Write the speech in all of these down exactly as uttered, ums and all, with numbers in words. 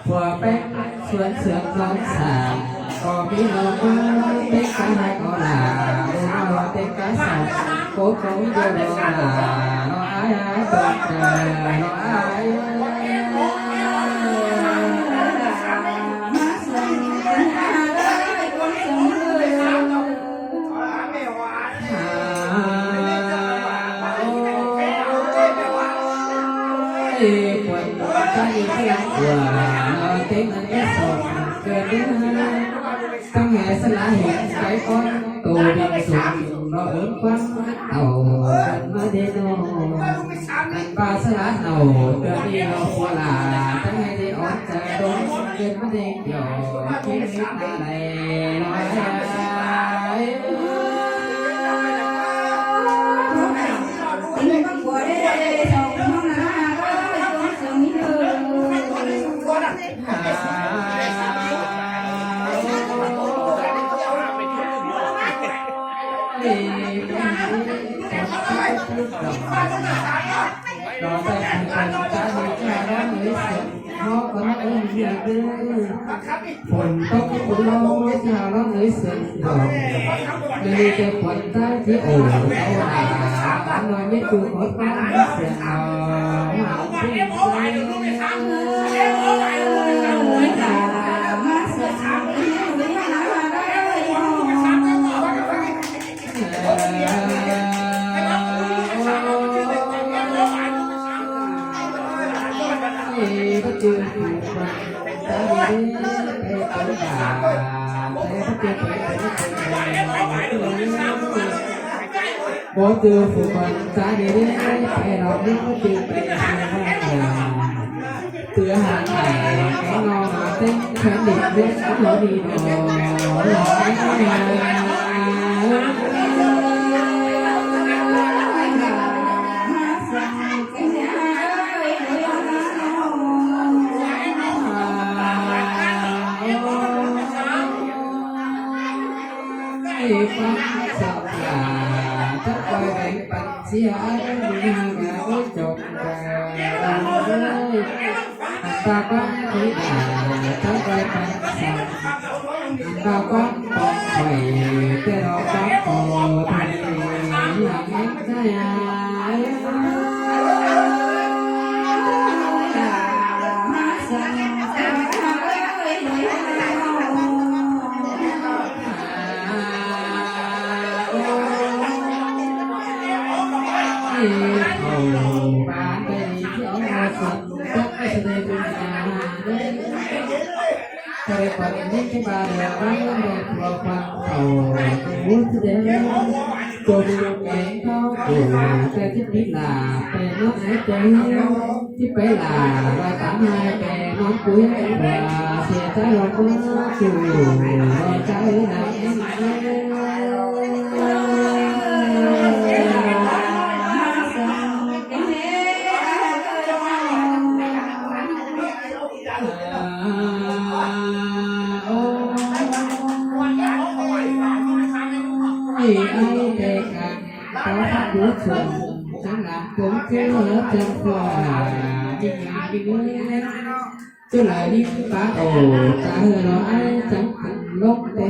Phua péng suôn sương nong sảng, ꞌcọ ꞌmí lo ꞌmá péng cá ꞌhặc ꞌcọ lả, ꞌmá lo péng cá sảng, ꞌcọ ꞌcọ ꞌmí lo lả, lo ai ai, lo ai ai. Ê, quần ta đi cái lăng của, ờ, tiếng Anh cái sổ, ờ, cái thứ hai, trong hè sẽ là hiện cái con tù bình sủng, nó ớn quán tàu, nó đi nó. Anh ba sẽ là nổ, đưa đi nó qua là, trong hè đi ón, ờ, đôi, bên mắt đi kiểu, cái gì ta này, nó, ờ, Phôn tốc phôn lông ꞌchạ ꞌló ꞌnới sương đỏ. ꞌNới ꞌnị ꞌchớ phôn ta ꞌchí ổ ꞌtố đả, ꞌnọi ꞌmí ꞌchu khót ꞌmá ꞌnới sương đỏ. Bố tư phủ phận ta đi đi, phải đọc đi, bố tư phải Tứ hán ải, cái no nó tên khuyến định biết nó đi nó. Ê, con sọc là chắc coi đánh bắn chia ai đi, ngà ôi chọc. Anta quán thí đà, tớ quay quán sông. Anta quán tông thủy, tê đó quán tù, thầy làm em thế à. Ê, ồ, ba, đây, chứ ông lo sông. Tare pari ni ki ba ya ba ya ba pua pua tau. Mút de. Tô bi lu keng tau ku. Te ti pi la. Pe no ai te. Ti pe la. Ba ta mai pe no ku ya ba. Sia ta lo ku. Ku. Ba ta ai na. Ôi, ai tê cà, có pháp cú chuồn, sáng làm cú chứ hứa chân phò, đi nhà đi. Chứ lại đi phá ổ, ta hứa nó ai chẳng thành lốc té,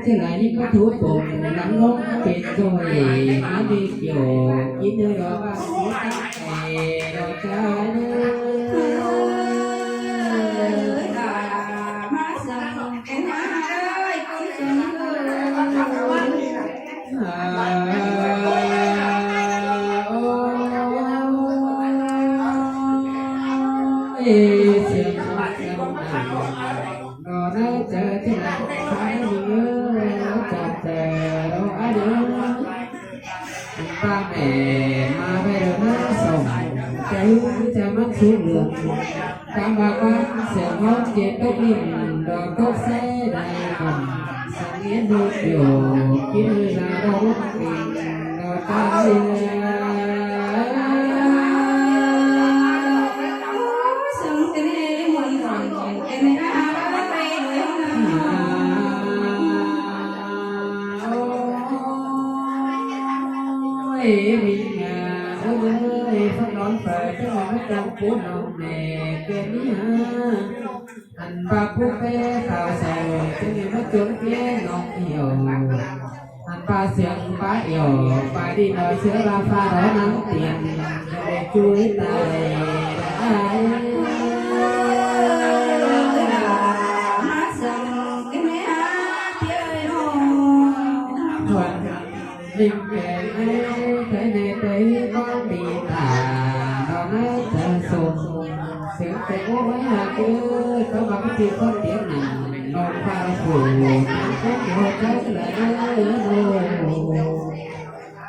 chứ lại đi có thú cùng, lắm lốc kẹt rồi, nó đi kiểu, ít nơi đó ba, ít tắc kè, rồi ta Ba mẹ ma ve đờ na sông, chả hư chả mắc sú lượt. Tam ba quán sẻng hót chế tốc linh, đò cốc xe đài còn. Sáng yến hư kiểu, kỹ hư ra đo quốc tình, đò ta hư. Sớm cái này muộn rồi, cái này á, cái này á. Ôi, mình à, ôi, ôi, phát đón phải, chứ mà nó trong phố nào nè, cái ní hả? Ăn ba phút bé tao sầu, chứ mình mất trốn kia nó nhiều. Ăn ba sướng ba yêu, ba đi nói sướng ba pha đó nắng tiền, để chui tay. Thuần Linh kẻ ế, cái nê tê con đi tả, nó nói tờ sùng. Sướng tê ố với hà cứ, tớ mà cái gì con tiếng nặng, nó pha phủ, nó có kiểu cái là nó.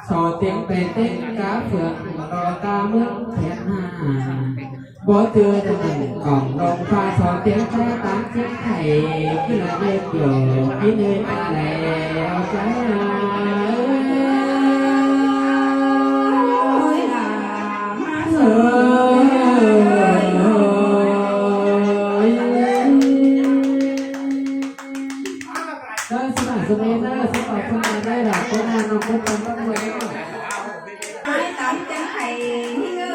Sò tiếng bè tết cá phượng, nó ta mướn thiện hà. Bố tư tụi mình cộng đồng pha sò tiếng cá tám chiếc thầy, cứ là nơi kiểu, cái nơi ta lẻ, áo trái hà. Ôi, là má. Ôi, ôi, ôi. Đó, xin lỗi, xin lỗi, xin lỗi, xin lỗi, đây là cô Lan, cô Lan, cô Lan. Ai tắm trắng thầy ơi.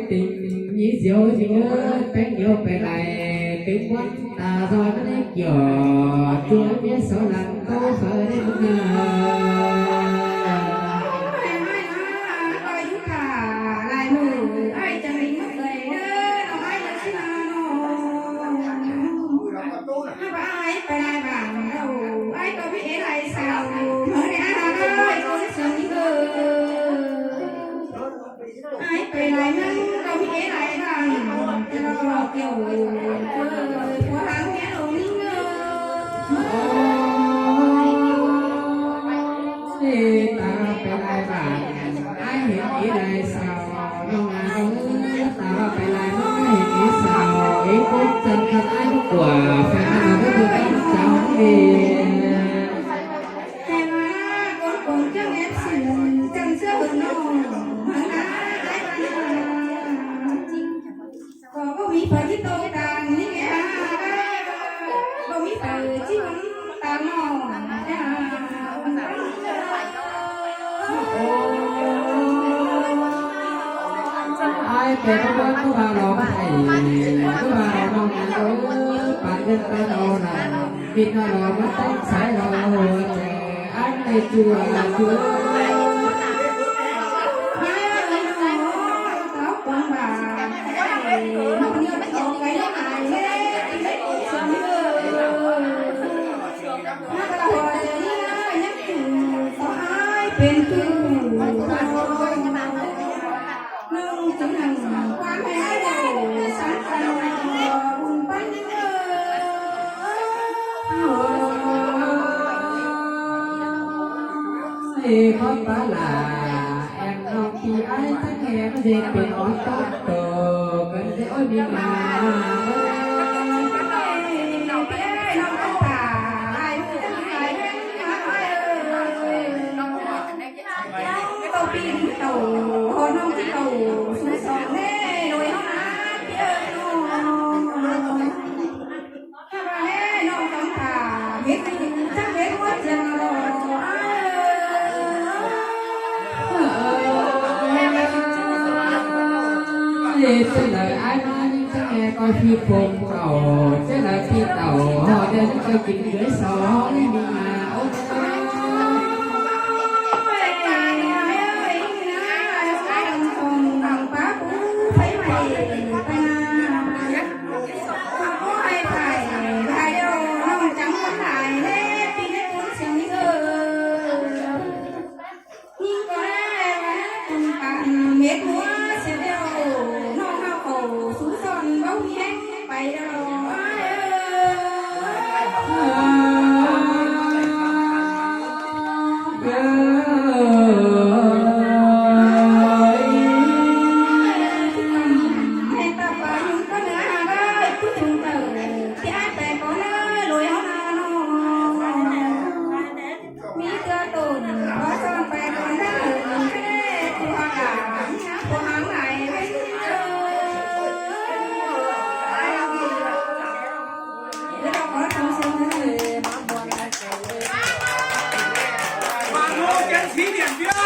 Tình ý diệu diệu, bánh diệu bày lại, tính quán ta do nó đấy kiểu, chúa biết số lắm, có phở đấy không ngờ. Ôi, ta pay lai bản, ai hên ế lai sau, ꞌnọng ꞌa ơi, ta pay lai ꞌnọng ai hên ế sau, ế cốt chân thật ai ꞌnọng ꞌcọ, phải ăn nó được ăn cháo đi. Thế mà con cũng chưa nghe sự chân chưa hưởng nổi, mà ai mà có có mỹ phải chứ tôi tàn như thế à, có mỹ phải chứ không tàn nổi. Ai pay ꞌcọ ꞌcọ ꞌcọ ba lo ꞌcọ ba lo ꞌnọng ꞌa ơi, bản thân ta lo là Việt Nam lo mất tánh sai lo, ai pay chùa chùa. Ê, khót pá lả, em ꞌnọng ꞌpi ai tắc em dê pên ót tót tô, cơn dê ôi mi ma. Ê, ꞌchớ đaư ai ꞌnị ꞌchớ nghe ꞌcọ phi phông khảu, ꞌchớ đaư phi tảu, ꞌhọ đen ꞌcọ kin ꞌcới so, ꞌnị ꞌnị ꞌma, ôi. Mết múa sẽ đeo nông hào khẩu sú son báu mi hén pay đo. Hên ta pá nhung có nứa hà bá, cứ thùng tở, thì ai pay có nứa lối hó nà nô. Mi tưa tổn, có son pay có nứa, thế, tụ hà cả, nhá, tụ háng lại, thế. Để đọc có trong sương nứa. Bà Ngô Trấn Thí Điện Biên.